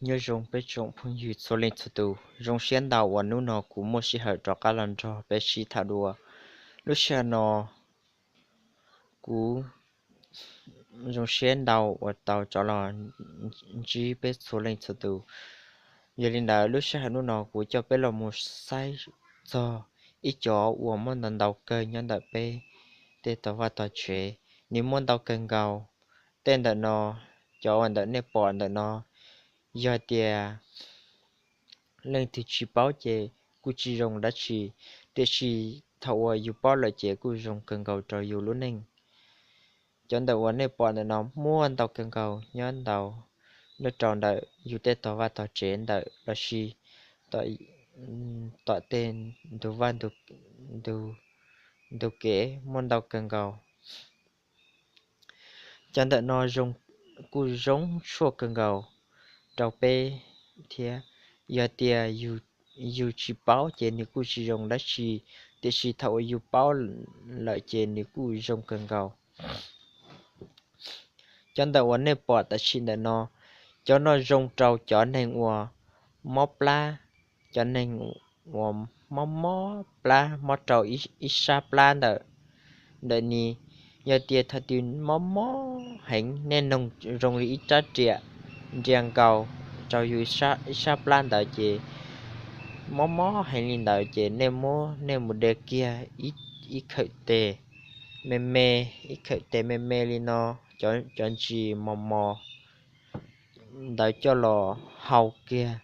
Nyob zoo peb tsoom phooj ywg txhua leej txhua tus, zoo siab ntau uas hnub no kuv muaj sij hawm rov qab los nrog peb sib tham dua. Lub sij hawm no kuv zoo siab ntau uas tau rov los ntsib peb txhua leej txhua tus. Yog li ntawd lub sij hawm hnub no kuv coj peb los mus saib txog ib cov uas muaj ntau ntau kawg nyob ntawm peb tej tog vaj tog tsev, nws muaj ntau kawg nkaus. Tej ntawm no, cov uas ntawm nej pom ntawm no, yog tias leej twg tsis paub ces kuj tsis zoo dab tsi, tiam sis thaum uas yus paub lawm ces kuj zoo kawg nkaus rau yus lub neej. Cov ntawm uas nej pom ntawm no muaj ntau kawg nkaus nyob ntau, nyob rau ntawm yus tej tog vaj tog tsev ntawm lossis tom tej ntug vaj ntug kev muaj ntau kawg nkaus. Cov ntawm no kuj zoo tshuaj kawg nkaus rau peb thiab. Yog tias yus tsis paub ces nws kuj tsis zoo dab tsi, tiam sis thaum uas yus paub lawm ces nws kuj zoo kawg nkaus. Cov ntawm uas nej pom tam sim ntawm no, cov no zoo rau cov neeg uas mob plab, cov neeg uas mob mob plab, mob rau ib sab plab ntawm, ntawm ni. Yog tias thaum twg mob mob heev, nej noog zoo li ib rab riam nria nkaus rau yus ib sab plab ntawd ces mob mob heev li ntawd ces nej muab nej mus de kiag ib khawm tes me me, ib khawm tes me me li no, cov ntsis mos mos ntawd coj los hau kiag,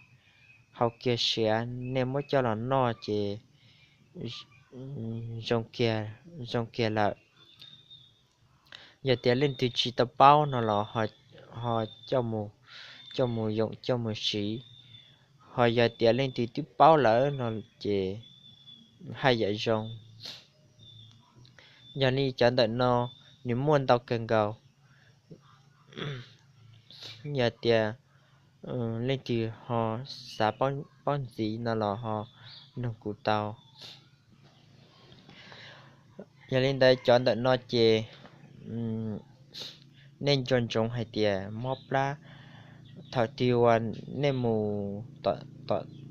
hau kiag siav, nej muab coj los noj ces zoo kiag lawm. Yog tias leej twg tsis tau paub no los ho coj mus yoom coj mus siv, ho yog tias leej twg twb paub lawm no ces haj yam zoo. Yog li cov ntawm no nws muaj ntau kawg nkaus. Yog tias leej twg ho xav paub ntxiv no los ho noog kuv tau. Yog li ntawd cov ntawm no ces nej nco ntsoov hais tias mob plab, thaum twg uas nej mus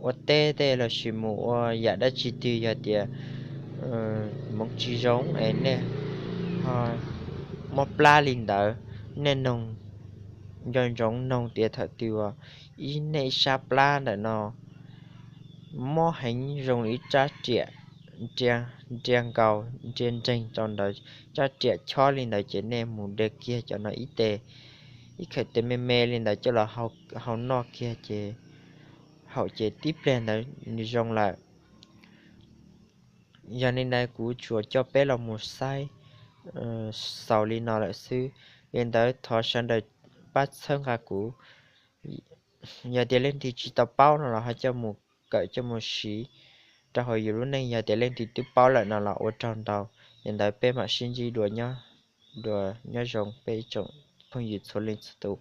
ua teb tej lossis mus ua yam dab tsi twg yog tias hmoov tsis zoo es nej mob plab li ntawd, nej noog, nco ntsoov noog tias thaum twg uas ib nej ib sab plab ntawm no mob heev zoo li ib rab riam nria nkaus nria nreeg rau ntawd, rab riam chob li ntawd ces nej mus de kiag cov no ib tes, ib khawm tes me me li ntawd coj los hau noj kiag ces haum ces tib pliag ntawd nws zoo lawm. Yog li ntawd kuv tsuas coj peb los mus saib xaus li no lawm xwb. Li ntawd thov sawv daws pab txhawb nqa kuv. Yog tias leej twg tsis tau paub no los ho coj mus kawm coj mus siv rau hauv yus lub neej, yog tias leej twg twb paub lawm no los ua tsaug ntau. Li ntawd peb mam sib ntsib dua, dua nyob zoo peb tsoom phooj ywg txhua leej txhua tus.